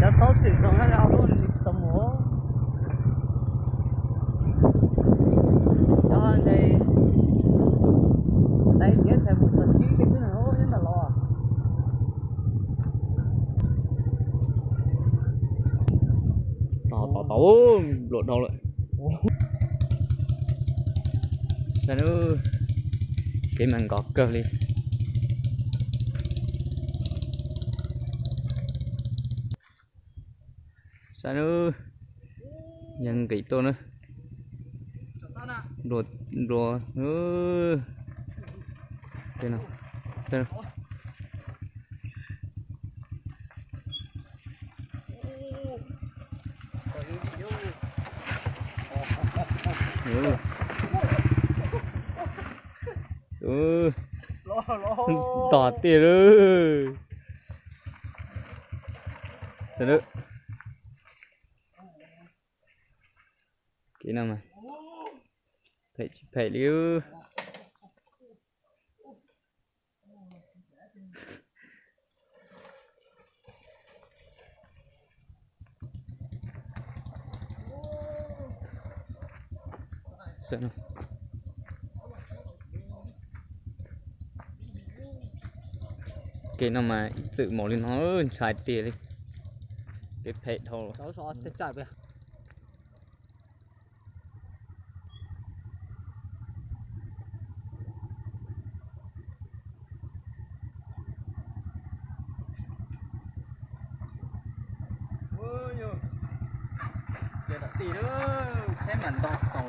Cov xaub tseem zoo na, lub nws tsis tau mus. Cov nqe, nqe tiav txhais mus txog tsib tej twb nws ub nyob ntawm los. Tom tom tom, npluam dhau lawm. Saib nawb, kev mas nkos kawg li. Saib nawb, yeej nqis tuaj na. Nplua, nplua, saib. Tom tiag lawm. Kev no mas phem tsis phem li. Kev no mas ib txwm mus li no ntshai tiag li. Kev phem dhau. Ces tom ti lawm, saib mas ntog tau.